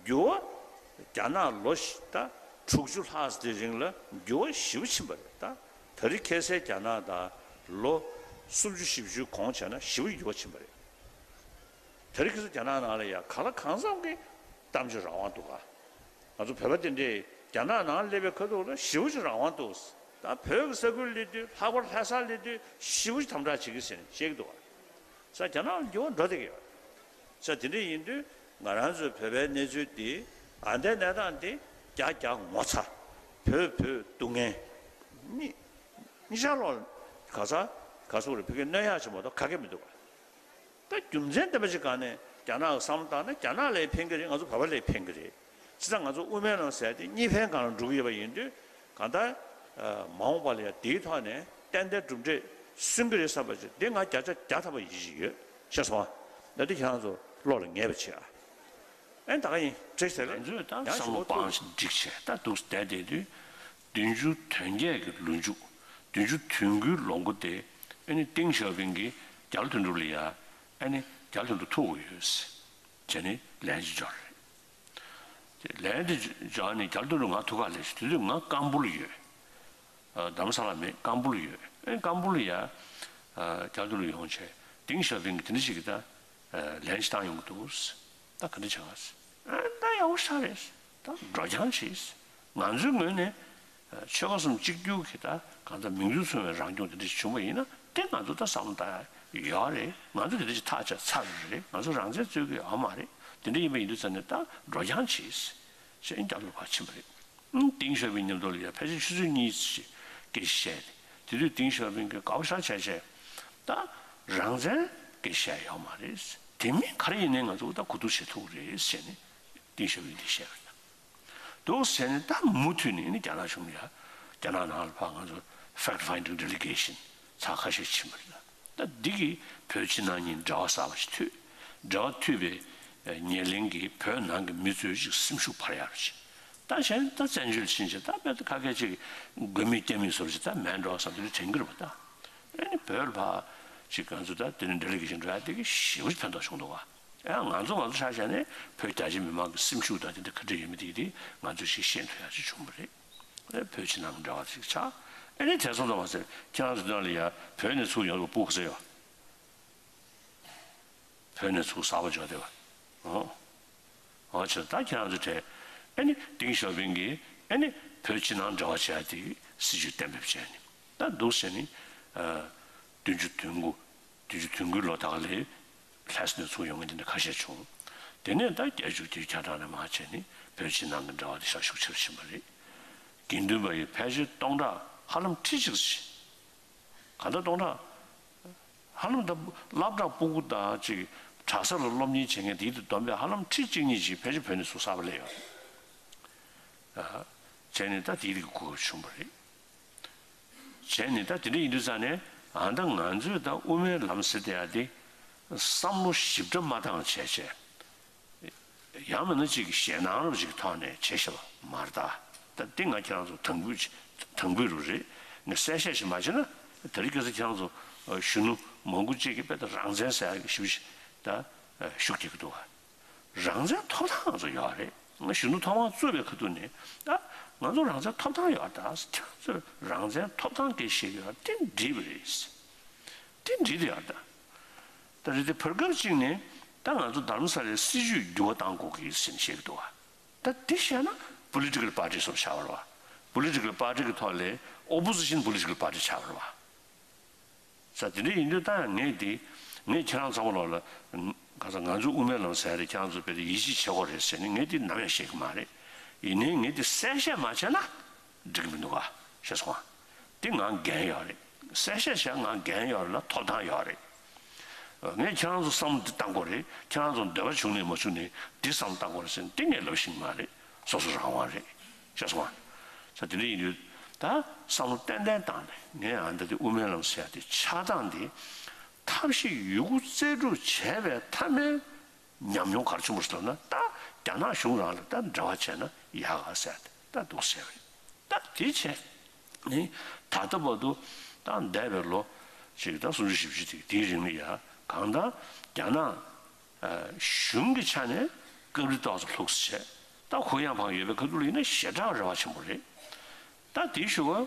འགྱུར་བ་རྒྱ་ནག་ལོ་ད་དྲུག་ཅུ་ལྷག་ཙམ་དེ་རིང་ལ་འགྱུར་བ་ཞེ་པོ་ཕྱིན་པ་རེད་ད། དེ་རིང་ཁ་སང་རྒྱ་ནག་དང་ལོ་སུམ་ཅུ་བཞི་བཅུའི་གོང་བྱས་ན་ཞེ་པོ་འགྱུར་བ་ཕྱིན་པ་རེད། དེ་རིང་ཁ་སང་རྒྱ་ནག་ནང་ལ་ཡ་གང་ལ་གང་འཚམ་གྱི་གཏམ་བརྗོད་རང་དབང་འདུག་ག། ང་ཚོ་བོད་པ་དེ་འདྲས་རྒྱ་ནག་ནང་སླེབས་པའི་ཁ་ཐུག་ལ་ཞེ་པོ་ཅིག་རང་དབང་འདུག། ད་བོད་ཀྱི་ས་ཁུལ་སླེབས་དུས་ལྷག་པར་ལྷ་སར་སླེབས་དུས་ཞེ་པོ་ཅིག་དམ་དྲག་བྱེད་ཀྱི་ཟེར་ནས་བཤད་ཀྱི་འདུག་ག། ས་རྒྱ་ནག་ལ་འགྱུར་བ་འགྲོ་བསྡད་ཀྱི་ཡོད། ས་དེ་འདྲ་ཡིན་དུས་ང་རང་ཚོའི་བོད་པའི་གནས་ཚུལ་འདི་ཨ་འདའི་གནས་སྟངས་འདི་རྒྱ་རྒྱ་ངོ་ཚ། བོད་བོད་སྡུག་བསྔལ་གཉིས་གཉིས་ཆར་ལོག་ག་ས་ག་སོག་རེད་བོད་ཀྱི་གནོད་ཡག་ཆེན་པོ་ད་ག་གེ་མི་འདུག་ག། ད་རྒྱུ་མཚན་ལྡན་པ་ཞིག་གང་ནས་རྒྱ་ནག་གི་བསམ་བློ་བཏང་ན་རྒྱ་ནག་ལ་ཕན་གྱི་རེད། ང་ཚོ་བོད་པ་ལ་ཕན་གྱི་རེད། བྱས་ཙང་ང་ཚོ་དབུ་མའི་ལམ་ཟེར་དེ་གཉིས་ཕན་སྒང་ལ་འགྲོ་གི་ཡོད་པ་ཡིན་དུས་གང་ལྟར་མ་འོངས་པ་ལ་ཡང་དེའི་ཐོག་ནས་ཏན་ཏན་གྲུབ་འབྲས་སོན་གྱི་རེད་བསམ་པ་ཞིག་འདི་ང་བརྒྱ་ཆ་བརྒྱ་ཐམ་པ་ཡིད་ཆེས་ཡོད། ཤེས་སོང་ཨ། ད་འདི་ཁྱེད་རང་ཚོ་བློ་ལ་ངེས་པ་བྱེད་ཨ། ཨེ་ད་ག་ཡིན་བྲིས་ཟེར་རེད། ང་ཚོས་ད་ཡང་བསམ་བློ་ཞུ་བ་སྤང་ཐུབ། ཞིག་འགྲིག་བྱས་ད་འདུག་བསྡད་བསྡད་དུས་བདུན་ཅུ་དོན་བརྒྱད་ཀྱི་ལོ་མཇུག་བདུན་ཅུ་དོན་དགུའི་ལོ་མགོ་དེ་ཨ་ནི་ཏེང་ཞའོ་ཕིང་གིས་རྒྱ་ལོ་དོན་གྲུབ་ལ་ཡ་ཨ་ནི་རྒྱ་ལོ་དོན་གྲུབ་ཐུག་དགོས་ཡོད་ཟེར་བྱས་ནས་ལན་ཅིག་འབྱོར་རེད། དེ་ལན་དེ་འབྱོར་ནས་རྒྱ་ལོ་དོན་གྲུབ་ང་ཐུག་ག་སླེབས་ཤིག་དེ་དུས་ང་ཀམ་པུ་ལ་ཡོད། ཨ་རྡ་རམ་ས་ལ་མེད་ཀམ་པུ་ལ་ཡོད། ཨེ་ཀམ་པུ་ལ་ཡ་ཨ་རྒྱ་ལོ་དོན་གྲུབ་ཡོང་བྱས་ཏེང་ཞའོ་ཕིང་གིས་དེ་འདྲ་ཞིག་གི་ད་ཨ་ལན་ཞིག་བཏང་ཡོང་གི་འདུག་ད་ག་འདྲ་བྱ་བ་ཟེར། ཨ་ད་ཡག་པོ་ཞེ་དྲག་རེད། ད་འགྲོ་རྐྱང་བྱེད། ང་ཚོའི་ངོས་ནས་ཨ་ཆོལ་ཁ་གསུམ་གཅིག་གྱུར་གྱི་ད་གང་ལྟར་མིང་དོན་མཚུངས་པའི་རང་སྐྱོང་དེ་འདྲ་ཞིག་བྱུང་བ་ཡིན་ན་དེ་ང་ཚོ་ད་བསམ་བློ་བཏང་ཡག་ཡོད་རེད། ང་ཚོ་དེ་འདྲ་ཞིག་ཐག་བཅད་ཚར་རེད། ང་ཚོ་རང་བཙན་རྩོད་ཀྱི་ཡོད་མ་རེད། དེ་འདྲ་ཡིན་པ་ཡིན་དུས་ཙང་ནས་ད་འགྲོ་རྐྱང་བྱེད་ཞེས་རྒྱ་ལོ་ཕར་ཕྱིན་པ་རེད། ཨང་ཏེང་ཞའོ་ཕིང་མཉམ་དུ་ལ་ཡ་ཕལ་ཆེར་ཆུ་ཚོད་གཉིས་ཙམ་ཞིག་སྐད་ཆ་བཤད་དེ། དེ་དུས་ཏེང་ཞའོ་ཕིང་གིས་དགའ་པོ་ཞེ་དྲག་བྱས་བྱས་ད་རང་བཙན་སྐད་ཆ་བཤད་ཡོད་མ་རེད། དེ་མིན་ག་རེ་ཡིན་ནའི་ང་ཚོ་ད་གོ་བསྡུར་བྱེད་ཐུབ་ཀྱི་རེད་ཟེར་ནས་ཏེང་ཞའོ་ཕིང་གིས་བཤད་པ་རེད། འདུག་ཟེར་ནས་ད་མུ་མཐུད་ནས་ནི་རྒྱ་ནག་གཞུང་ལ་ཡ་རྒྱ་ནག་ནང་ལ་ཕར་ང་ཚོ་fact finding delegation ཚར་ཁ་ཤས་ཕྱིན་པ་རེད། ད་འདི་གིས་བོད་ཕྱི་ནང་གཉིས་འབྲེལ་བ་གསར་པ་ཞིག་མཐུད། འབྲེལ་བ་མཐུད་པའི་ཉེར་ལེན་གྱིས་བོད་ནང་གི་མི་ཚོས་ཅིག་སེམས་ཤུགས་འཕར་ཡག་རེད། ད་གཞན་ད་བཙན་བྱོལ་ཕྱིན་ཆད་ད་དཔེ་ད་ཁ་སྐད་ཅིག་དགོས་མེད་རྐྱེན་མེད་བཟོ་འདྲ་ཞིག་ད་མེད་འགྲོ་བསམ་དེ་འདྲ་དྲན་གྱི་རེད་པ། ད་ཨེ་ནི་བོད་ལ་ཕར་ཅིག་ང་ཚོ་ད་དེ་ནི་འབྲེལ་ལ་གི་ཞིག་འགྲོ་ཡ་དེ་གི་ཞེ་པོ་ཅིག་ཕན་ཐོགས་བྱུང་འདུག་བ། ཡང་ང་ཚོ་ང་ཚོ་ཆ་བཞག་ནས་བོད་རྒྱ་ཆེ་མི་མང་གི་སེམས་ཤུགས་དང་དེ་འདྲ་ག་འདྲ་ཡོད་མེད་དེ་དེ་ང་ཚོས་ཞིག་ཤེས་ཐུབ་ཡག་ཅིག་བྱུང་བ་རེད། ཨེ་བོད་ཕྱི་ནང་གི་འབྲེལ་བ་ཅིག་ཆགས། ཨེ་ནི་དེ་ཚོ་ད་མ་ཟད་ཁྱེད་རང་ཚོ་དོན་ལ་ཡ་བོད་ནས་ཚུར་ཡོང་བའི་སྤུ་གུ་ཟེར་ཡོད། བོད་ནས་ཚུར་གསར་པ་འབྱོར་བསྡད་པ། ཨོ། ཨོ་ཆེ་ད་ཁྱེད་རང་ཚོ་གྲས་ཨེ་ནི་ཏེང་ཞའོ་ཕིང་གིས་ཨེ་ནི་བོད་ཕྱི་ནང་འབྲེལ་བ་བྱེད་ཡ་དེ་སྲིད་ཇུས་གཏན་འབེབས་བྱས་ནས་ད་འདུག་ཟེར་ནས་ཨ་བདུན་ཅུ་དོན་དགུ། བདུན་ཅུ་དོན་དགུའི་ལོ་ད་ག་ལས་ལྷ་ས་ནས་ཚུར་ཡོང་མཁན་དེ་འདྲ་ཁ་ཤས་བྱུང་། དེ་ནས་ད་བརྒྱད་ཅུ་དུས་ཁྱབ་བསྒྲགས་ནས་མར་བྱས་ནས་བོད་ཕྱི་ནང་གི་འབྲེལ་བ་དེ་ཤུགས་ཆེ་རུ་ཕྱིན་པ་རེད། དགེ་འདུན་པ་ཡི་ཕལ་ཆེར་སྟོང་ཕྲག་ཧ་ལམ་ཁྲི་གཅིག་ཙམ། གང་ལྟར་སྟོང་ཕྲག་ཧ་ལམ་ད་སློབ་གྲྭ་སྤུ་གུ་དང་ཅིག་གྲྭ་ས་ལ་སློབ་གཉེར་བྱེད་མཁན་དེའི་དུ་བསྡོམས་པས་ཧ་ལམ་ཁྲི་གཅིག་གཉིས་ཅིག་ཕལ་ཆེར་བོད་ནས་ཚུར་གསར་པ་སླེབས་ཡོད་རེད། བྱས་ནས་ད་དེའི་རིགས་གོ་སྐབས་བྱུང་བ་རེད། བྱས་ནས་ད་དེ་འདྲ་ཡིན་དུས་ཙང་ནས་ཨ་ད་ང་ཚོས་ད་དབུ་མའི་ལམ་ཟེར་བསྡད་ཡ་དེ་བསམ་བློ་ཞིབ་ཕྲ་མ་བཏང་བྱས་བྱས། ཡང་མིན་ན་ཅིག་ཞེད་སྣང་རབ་ཅིག་ཐོག་ནས་བྱས་ཤེས་པ་མ་རེད་ད། ད་འདི་ང་ཁྱེད་རང་ཚོ་དང་པོའི་དང་པོའི་རུ་རེད། ངས་གསལ་བཤད་ཞིག་མ་བྱས་ན་དེ་རིང་ཁ་སང་ཁྱེད་རང་ཚོ་གཞོན་ནུ་མང་པོ་ཅིག་གིས་དཔེ་ད་རང་བཙན་ཟེར་ཡ་གི་ཞིབ་ཞིབ་ད་ཤུགས་རྒྱག་གི་འདུག་བ། རང་བཙན་ཐོབ་ཐང་ང་ཚོ་ཡོད་རེད། ང་གཞོན་ནུ་ཐོག་མར་བཙུགས་པའི་ཁ་ཐུག་ནས་ད་ང་ཚོ་རང་བཙན་ཐོབ་ཐང་ཡོད་ད། ཁྱེད་རང་ཚོས་རང་བཙན་ཐོབ་ཐང་སྐད་བཤད་ཀྱི་ཡོད་དེ་འགྲིག་པ་རེད། དེ་འགྲིག་དེ་ཡོད་ད། ད་རེད་དེ་བར་སྐབས་གཅིག་ནས་ད་ང་ཚོ་རྡ་རམ་ས་ལའི་སྲིད་བྱུས་འགྱུར་བ་གཏང་དགོས་ཀྱི་ཟེར་ནས་བཤད་ཀྱི་འདུག་བ། ད་འདི་བཤད་ན་political party སོགས་བྱ་བ་རེད་བ། Political party གི་ཐོག་ལས་opposition political party བྱ་བ་རེད་བ། ས་དེ་འདྲ་ཡིན་དུས་ད་ངས་འདི་ངས་ཁྱེད་རང་ཚང་མ་ལོག་ལ་ ག་ས་ང་ཚོ་དབུ་མའི་ལམ་ཟེར་ཡ་དེ་ཁྱེད་རང་ཚོ་དཔེ་དེ་ཡིད་ཆེས་བྱེད་དགོས་རེད་ཟེར་ནས་ངས་དེ་ནམ་ཡང་བཤད་ཀྱི་མ་རེད། ཡིན་ནའི་ངས་དེ་གསལ་བཤད་མ་བྱས་ན་འགྲིག་གི་མི་འདུག་ག་ཤེས་སོང་ང་། དེ་ང་འགན་ཡོད་རེད། གསལ་བཤད་བྱས་ང་འགན་ཡོད་རེད་ལ་ཐོབ་ཐང་ཡོད་རེད། ངས་ཁྱེད་རང་ཚོ་བསམ་བློ་འདི་བཏང་དགོས་རེད། ཁྱེད་རང་ཚོ་འདོད་པ་བྱུང་ནས་མ་བྱུང་ནས་འདི་བསམ་བློ་བཏང་དགོས་རེད་ཟེར་ནས་དེ་ངས་ལབ་ཤེས་ཀྱི་མ་རེད། སོ་སོ་རང་དབང་རེད། ཤེས་སོང་ང་། ས་དེ་འདྲ་ཡིན་དུས་ད་བསམ་བློ་ཏན་ཏན་བཏང་ནས་ངས་ཨ་འདི་དེ་དབུ་མའི་ལམ་ཟེར་ཡ་དེ་ཆགས་སྟངས་དེ་ཐབས་ཤེས་ཡོད་རྒུ་རྩལ་སྤྲུགས་བྱས་པའི་མཐའ་མའི་ཉམས་མྱོང་ག་རེ་བྱུང་བ་ཟེར་ན། ད་རྒྱ་ནག་གཞུང་རང་ལ་ད་འབྲེལ་བ་བྱས་ན་ཡག་ག་ཟེར་ཏེ་ད་འདུག་ཟེར་བས། ད་དེ་བྱས་ནི་ད་ལྟ་བར་དུ་ད་འདས་པའི་ལོ་ཅིག་ད་སུམ་ཅུ་བཞི་བཅུ་དེ་དེའི་རིང་ལ་ཡ་གང་ལྟར་རྒྱ་ནག་གཞུང་གི་ཆ་ནས་སྐབས་རེ་ཏོག་ཙམ་ལྷུག་ཙམ་བྱས། ད་གུ་ཡངས་བག་ཡངས་ཡོད་པའི་ཁ་ཐུག་ལ་ཡིན་ན་ཞེ་དྲག་རེ་བ་ཆེན་པོ་རེད། ད་དེའི་ཞུ་བ།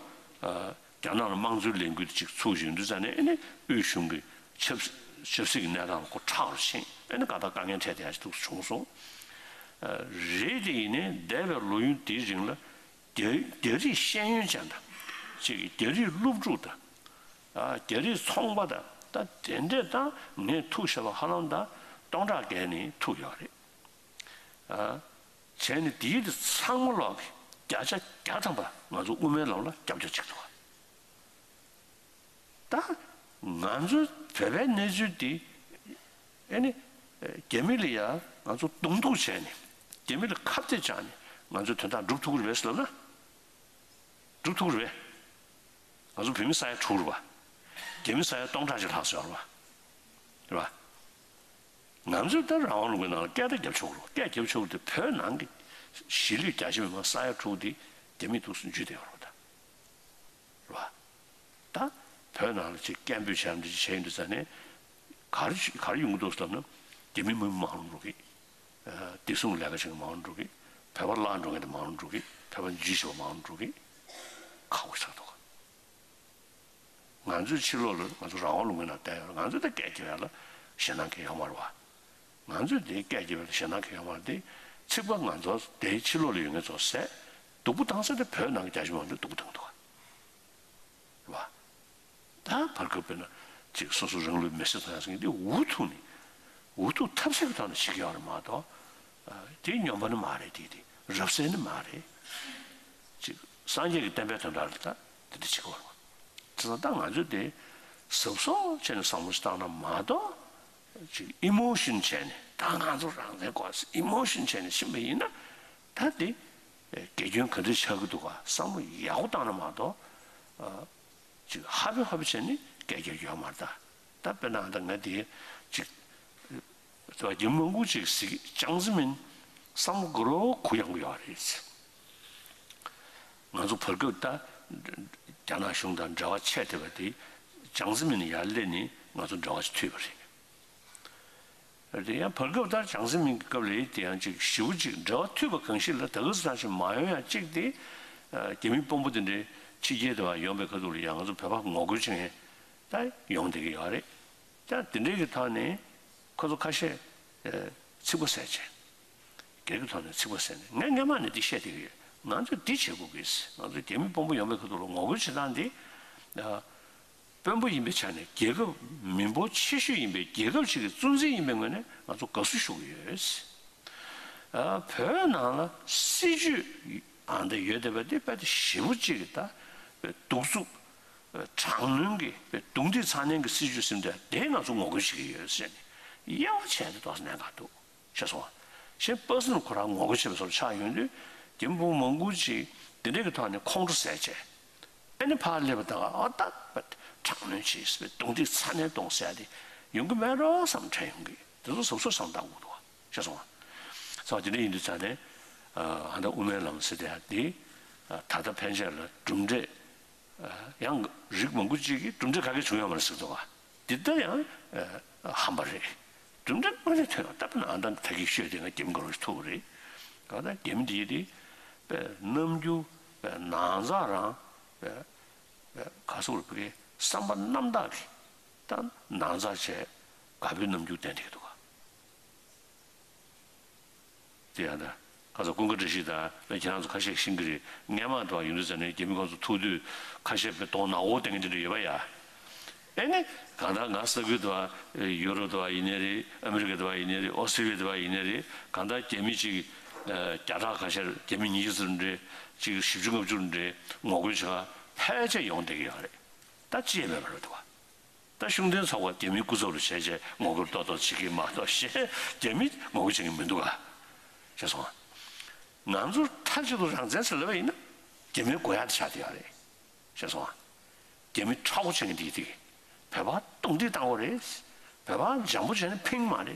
རྒྱ་ནག་ལ་དམངས་གཙོའི་ལས་འགུལ་དེ་ཅིག་ཚུགས་བཞིན་དུས་ཙང་ནས་ཨེ་ནི་དབུས་གཞུང་གི་ཆབ་ཆབ་སྲིད་ཀྱི་གནས་སྟངས་ལ་ཁོ་ཁྲག་རུ་ཕྱིན། ཨེ་ནི་ག་ད་དཀའ་ངལ་འཕྲད་བསྡད་ཡ་ཞིག་ཐུགས་སུ་བྱུང་སོང་། རེད་དེ་ཡིན་ནའི་འདས་པའི་ལོ་ཡུན་དེའི་རིང་ལ་རྒྱ་རྒྱ་རིགས་ཤེས་ཡོན་ཅན་དང་ཅིག་རྒྱ་རིགས་སློབ་ཕྲུག་དང་རྒྱ་རིགས་ཚོང་པ་དང་ད་དེ་འདྲས་དང་ངས་ཐུག་བཞག་པ་ཧ་ལམ་ད་སྟོང་ཕྲག་བརྒལ་ནས་ཐུག་ཡོད་རེད། བྱས་ནས་དེའི་དེ་ཚང་མ་ལོག་གི་བརྒྱ་ཆ་བརྒྱ་ཐམ་པ་ང་ཚོ་དབུ་མའི་ལམ་ལ་རྒྱབ་སྐྱོར་བྱེད་ཀྱི་འདུག་ད་ང་ཚོའི་བོད་པའི་གནས་ཚུལ་འདི་ཨེ་ནི་རྒྱ་མི་ལ་ཡ་ང་ཚོ་གདོང་ཐུག་བྱས་ནས་རྒྱ་མི་ལ་ཁ་གཏད་བཅག་ནས་ང་ཚོའི་དོན་དག་སྒྲུབ་ཐུབ་ཀྱི་རེད་པས་ཟེར་ལབ་ན། སྒྲུབ་ཐུབ་ཀྱི་རེད་པས། ང་ཚོ་བོད་མི་ས་ཡ་དྲུག་རེད་པ། རྒྱ་མི་ས་ཡ་སྟོང་ཕྲག་ཅིག་ལྷག་ཙམ་ཡོད་རེད་པ། རེད་པ། ང་ཚོས་ད་རང་དབང་ལུང་པའི་ནང་ལ་སྐད་ཆ་རྒྱབ་ཆོག་གི་རེད། སྐད་རྒྱབ་ཆོག་གི་རེད་དེ་བོད་ནང་གི་གཞིས་ལུས་རྒྱ་ཆེ་མི་མང་ས་ཡ་དྲུག་དེ་རྒྱ་མིའི་ཐུགས་སུ་འཇུས་བསྡད་ཡོད་རེད་པ་ད། རེད་པ། ད་བོད་ནང་ལ་ཅིག་སྐད་འབོད་བྱས་འདི་བྱས་ཡོང་དུས་ཙ་ནས་ག་རེ་ག་རེ་ཡོང་གི་འདུག་ཟེར་ལབ་ན་རྒྱ་མི་མི་མང་རུ་འགྲོ་གི། བདེ་སྲུང་ལས་ཀ་བྱེད་མཁན་མང་རུ་འགྲོ་གི། བོད་པ་བརླག་འགྲོ་མཁན་དེ་མང་རུ་འགྲོ་གི། བོད་པ་འཇུས་བྱས་པ་མང་རུ་འགྲོ་གི། ཁག་པོ་ཆགས་འདུག་ག་ང་ཚོའི་ཕྱི་ལོགས་ལ་ང་ཚོ་རང་དབང་ལུང་པའི་ནང་བསྡད་ཡོད་རེད། ང་ཚོས་ད་སྐད་རྒྱབ་ཡ་ལ་ཞེད་སྣང་གང་ཡང་ཡོད་མ་རེད་པ། ང་ཚོས་དེ་སྐད་རྒྱབ་ཡ་ལ་ཞེད་སྣང་གང་ཡང་ཡོད་མ་རེད་དེ། ཚིག་པ་ང་ཚོ་དེའི་ཕྱི་ལོགས་ལ་ཡོད་མཁན་ཚོ་ཟས་སྡུག་པོ་བཏང་ས་དེ་བོད་ནང་གི་རྒྱ་ཆེ་མང་ཚོས་སྡུག་པོ་བཏང་འདུག་ག་རེད་པ། ད་བར་སྐབས་དཔེར་ན་ཅིག་སོ་སོ་རང་ལུས་མེར་སྲེག་བཏང་ཡ་ཟེར་མཁན་དེ་འུ་ཐུག་ནས་འུ་ཐུག་ཐབས་ཟད་ཀྱི་ཐོག་ནས་བྱེད་ཀྱི་ཡོད་རེད་མ་གཏོགས། དེ་སྨྱོན་པ་ནི་མ་རེད། དེ་དེ་རབ་གསལ་ནི་མ་རེད། ཅིག་སངས་རྒྱས་ཀྱི་བསྟན་པའི་དོན་དག་ལ་ད་དེ་འདྲ་བྱེད་ཀྱི་ཡོད་རེད་པ། དེ་ཚོ་ད་ང་ཚོས་དེ་གཟབ་གཟབ་བྱས་ནས་བསམ་བློ་ཞིག་བཏང་ན་མ་གཏོགས། ཅིག་ཨི་མོ་ཤོན་བྱས་ནས་ད་ང་ཚོ་རང་བཙན་དགོས་ཟེར་ཨི་མོ་ཤོན་བྱས་ནས་ཕྱིན་པ་ཡིན་ན་ད་དེ་དགེ་སྐྱོན་ག་འདྲ་ཆགས་ཀྱི་འདུག་ག་བསམ་བློ་ཡག་པོ་བཏང་ན་མ་གཏོགས། ཅིག་ཧ་པེ་ཧ་པེ་བྱས་ནས་སྐད་རྒྱག་རྒྱུ་ཡོད་མ་རེད་ད། ད་དཔེར་ན་ད་ང་དེ་ཅིག་ད་རྒྱ་མི་མང་པོ་ཅིག་གཟིགས་ཅང་ཙེ་མིན་བསམ་བློ་དགོས་རོགས་གུ་ཡངས་པོ་ཡོད་རེད། ང་ཚོ་བར་སྐབས་ད་རྒྱ་ནག་གཞུང་དང་འབྲེལ་བ་ཆད་བསྡད་པ་དེ་ཅང་ཙེ་མིན་ཡར་སླེབས་ནས་ང་ཚོ་འབྲེལ་བ་ཞིག་མཐུད་པ་རེད། དེ་ཡང་བར་སྐབས་ལྟར་ཅང་ཙེ་མིན་གྱི་སྐབས་ལ་དེ་ཡང་ཅིག་ཞེ་པོ་ཅིག་འབྲེལ་བ་མཐུད་པ་གང་ཞིག་ལ་ད་ག་ཟེ་ཐང་ཞིག་མ་ཡོང་ཡང་གཅིག་དེ། རྒྱ་མི་དཔོན་པོ་དེ་འདྲའི་ཕྱི་རྒྱལ་དུ་ཡོང་པའི་ཁ་ཐུག་ལ་ཡང་ང་ཚོ་བོད་པ་ངོ་རྒོལ་བྱེད་མཁན་ད་ཡོང་བསྡད་ཀྱི་ཡོད་རེད། ད་དེ་འདྲའི་གི་ཐོག་ནས་ཁོ་ཚོ་ཁ་ཤས་ཚིག་པ་ཟས་བྱས། སྒེར་གྱི་ཐོག་ནས་ཚིག་པ་ཟས་ནས་ངས་སྔན་མ་ནས་འདི་བཤད་བསྡད་ཀྱི་ཡོད། ང་ཚོས་འདི་བྱེད་དགོས་ཀྱི། ང་ཚོས་རྒྱ་མི་དཔོན་པོ་ཡོང་པའི་ཁ་ཐུག་ལ་ངོ་རྒོལ་བྱེད་སྟངས་འདི། དཔོན་པོ་ཡིན་པའི་ཆ་ནས་རྒྱལ་ཁབ་མི་འབོར་ཆེ་ཤོས་ཡིན་པའི་རྒྱལ་ཁབ་ཅིག་གི་གཙོ་འཛིན་ཡིན་པའི་ངོས་ནས་ང་ཚོ་དགའ་བསུ་ཞུ་གི་ཡོད། བོད་ནང་ལ་སྲིད་ཇུས་ཨ་འདྲ་ཡོད་བསྡད་པ་འདི་དཔེ་དེ་ཞེ་པོ་ཅིག་གི་ད་དཔེ་གདུག་རྩུབ་དྲག་གནོན་གྱི་དཔེ་རྡུང་རྡེག་ཚ་ནན་གྱི་སྲིད་ཇུས་ཟིན་བསྡད་དེ་ང་ཚོ་ངོ་རྒོལ་བྱེད་ཀྱི་ཡོད་ཟེར་ནས་དབྱེ་བ་བྱས་ཏེ་ཏོག་ཙམ་གནད་འགག་འདུག་ཤེས་སོང་ང་། གཞན་པར་སོན་ཁོ་རང་ངོ་རྒོལ་བྱེད་པའི་བཟོ་འདྲ་ཆགས་ཡོང་དུས་རྒྱ་མི་དཔོན་པོ་མང་པོ་ཅིག་འདི་འདྲ་གི་ཐོག་ནས་ཁོང་ཁྲོ་ཟ་བྱས། ཨ་ནི་ཕར་སླེབས་པ་དང་ཨ་ད་པ་དྲག་གནོན་བྱས་པའི་རྡུང་རྡེག་ཚ་ནན་གཏོང་ཟེར་ཡ་དེ་ཡོང་གི་མེད་འགྲོ་བསམ་དྲན་ཡོང་གི། དེ་ཚོ་གཟབ་གཟབ་བསམ་བཏང་དགོས་འདུག་ཤེས་སོང་ང་། ཚོ་དེ་འདྲ་ཡིན་དུས་ཙང་ནས་ཨ་ད་དབུ་མའི་ལམ་ཟེར་དེ་ཡ་དེ་ད་ལྟ་ཕན་ཆད་ལ་གྲུབ་འབྲས། ཡང་རིགས་མང་པོ་ཅིག་གིས་གྲུབ་འབྲས་ག་གེ་བྱུང་ཡོད་མ་རེད་ཟེར་འདུག་ག་འདི་ལྟ་ཡང་ཧམ་པ་རེད། གྲུབ་འབྲས་དངོས་གནས་ཐོན་ཡོང་ད་དཔེར་ན་ཨ་ད་ད་གིན་ཤོད་དེ་ང་རྒྱ་མི་དགའ་རོགས་ཤིག་ཐུག་རེད། ག་ད་རྒྱ་མི་འདི་དེ་དཔེ་རྣམ་འགྱུར་དཔེ་ནང་ཚགས་རང་དཔེ་དཔེ་ག་སོགས་རེད་པའི་བསམ་པ་རྣམ་དག་གིས་ད་ནང་ཚགས་བྱས་དགའ་པོའི་རྣམ་འགྱུར་བསྟན་བསྡད་ཀྱི་འདུག་ག་དེ་ཡང་ད། ཁ་ས་ཀུན་དགའ་བཀྲ་ཤིས་དང་ཁྱེད་རང་ཚོ་ཁ་ཤས་ཤེས་ཀྱི་རེད། སྔན་མ་དུ་ཡིན་དུས་ཙ་ནས་རྒྱ་མི་ཁོང་ཚོ་ཐུག་དུས་ཁ་ཤས་པའི་གདོང་ནག་པོ་བསྟན་གྱི་འདི་འདྲ་ཡོད་པ་ཡ། ཨེ་ནི་གང་ལྟར་ང་ས་ཁུལ་དུ་བ་ཡུ་རོབ་དུ་བ་ཡིན་ནའི་རེད། ཨ་མི་རི་ཀ་དུ་བ་ཡིན་ནའི་རེད། ཨོ་སི་ཊྲེ་ལི་ཡ་དུ་བ་ཡིན་ནའི་རེད། གང་ལྟར་རྒྱ་མི་གཅིག་བརྒྱ་ཕྲག་ཁ་ཤས། རྒྱ་མི་ཉི་ཤུ་ཙམ་རེད། གཅིག་བཞི་བཅུ་ལྔ་བཅུ་རེད། ངོ་རྒོལ་བྱེད་ག་ཕལ་ཆེར་ཡོང་བསྡད་ཀྱི་ཡོད་རེད། ད་ཅི་ཡང་མེད་པ་རེད་འདུག་བ། ད་ཤུགས་ལྡན་ཚོགས་པ་རྒྱ་མིའི་སྐུ་ཚབ་རུ་བྱས་བྱས་ངོ་རྒོལ་ཏོག་ཏོག་བྱེད་ཀྱི་མ་གཏོགས་གཞན་རྒྱ་མིས་ངོ་རྒོལ་བྱེད་ཀྱི་མི་འདུག་ག་ཤེས་སོང་ང་། ང་ཚོ་མཐའ་གཅིག་ཏུ་རང་བཙན་ཟེར་ལབ་པ་ཡིན་ན་རྒྱ་མིའི་དགོས་ཡག་དེ་ཆགས་བསྡད་ཡོད་རེད། ཤེས་སོང་ང་། རྒྱ་མི་ཁྲ་བོ་བྱེད་མཁན་དེ་དེ་བོད་པ་རྡུང་རྡེག་བཏང་བ་རེད། བོད་པ་འཇམ་པོ་བྱས་ན་ཕིང་མ་རེད།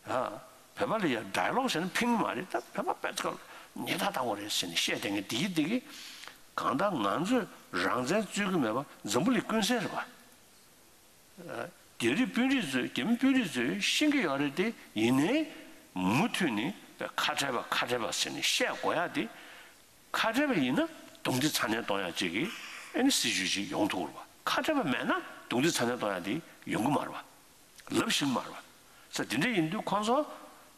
ཨ། བོད་པ་ལ་ཡ་ཌའི་ལོག་བྱས་ན་ཕིང་མ་རེད། ད་བོད་པ་དཔེ་ཚོ་ཉེས་དག་བཏང་བ་རེད་ཟེར་ནས་བཤད་བསྡད་མཁན་དེ་གི་དེ་གི་གང་ལྟར་ང་ཚོས་རང་བཙན་རྩོད་ཀྱི་མེད་པ་འཛམ་བུ་གླིང་ཀུན་གསལ་རེད་པ། རྒྱ་རིགས་དཔོན་རིགས་ཚོས། རྒྱ་མི་དཔོན་རིགས་ཚོས་ཤེས་ཀྱི་ཡོད་རེད་དེ། ཡིན་ནའི་མུ་མཐུད་ནས་ཁ་བྲལ་བ་ཁ་བྲལ་བ་ཟེར་ནས་བཤད་དགོས་ཡག་དེ། ཁ་བྲལ་བ་ཡིན་ན་རྡུང་རྡེག་ཚ་ནན་གཏོང་ཡག་ཅིག་གི་ཨེ་ནི་སྲིད་བྱུས་ཅིག་ཡོང་ཐུབ་རེད་པ། ཁ་བྲལ་བ་མེད་ན་རྡུང་རྡེག་ཚ་ནན་གཏོང་ཡག་དེ་ཡོང་གི་མ་རེད་པ། ལབ་ཤེས་ཀྱི་མ་རེད་པ། ས་དེ་འདྲ་ཡིན་དུས་ཁོང་ཚོ་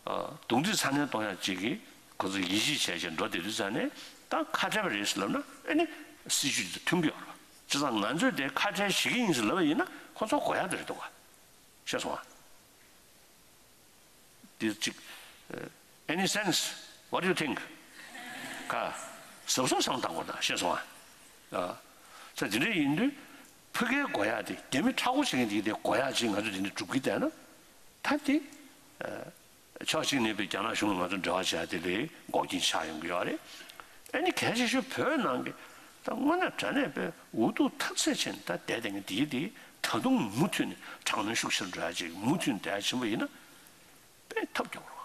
ཨ་རྡུང་རྡེག་ཚ་ནན་གཏོང་ཡག་ཅིག་གི་ཁོ་ཚོ་ཡིད་ཆེས་བྱས་བྱས་འགྲོ་བསྡད་དུས་ཙང་ནས། ད་ཁ་བྲལ་བ་རེད་ཟེར་ལབ་ན་ཨེ་ནི་སྲིད་བྱུས་དེ་མཐུན་གྱི་ཡོད་རེད་པ། བྱས་ཙང་ང་ཚོས་དེ་ཁ་བྲལ་བྱེད་ཀྱི་ཡིན་ཟེར་ལབ་པ་ཡིན་ན་ཁོ་ཚོ་དགོས་ཡག་དེ་རེད་འདུག་ག་ཤེས་སོང་ང་། འདི་གཅིག་ཨ་any sense? What do you think? ག་གཟབ་གཟབ་བསམ་བློ་བཏང་དགོས་ད། ཤེས་སོང་ང་། ཨ། ས་དེ་འདྲ་ཡིན་དུས་ཕ་གིའི་དགོས་ཡག་དེ། རྒྱ་མི་ཁྲ་བོ་བྱེད་མཁན་དེ་གི་དེ་དགོས་ཡག་ཅིག་ང་ཚོ་དེ་འདྲ་སྒྲུབ་ཀྱི་བསྡད་ན། ད་དེ་ཨ་ཕྱོགས་གཅིག་ནས་པའི་རྒྱ་ནག་གཞུང་ལ་ང་ཚོ་འབྲེལ་བ་བྱས་དེ་ལས་འགོག་རྐྱེན་ཆགས་ཡོང་གི་ཡོད་རེད། ཨ་ནི་གལ་ཆེ་ཤོས་བོད་ནང་གི་ད་དངོས་གནས་དྲང་གནས་པའི་འུ་ཐུག་ཐབས་ཟད་བྱས་ནས་ད་བསྡད་བསྡད་མཁན་དེ་གི་དེ་ད་དུང་མུ་མཐུད་ནས་དྲག་གནོན་ཤུགས་ཆེ་རུ་འགྲོ་ཡག་ཅིག་མུ་མཐུད་ནས་བསྡད་ཡག་ཕྱིན་པ་ཡིན་ན། དཔེ་ཐབས་སྐྱོ་བོ་རེད་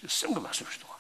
པ། སེམས་ཀྱིས་མ་བཟོད་པ་ཞིག་འདུག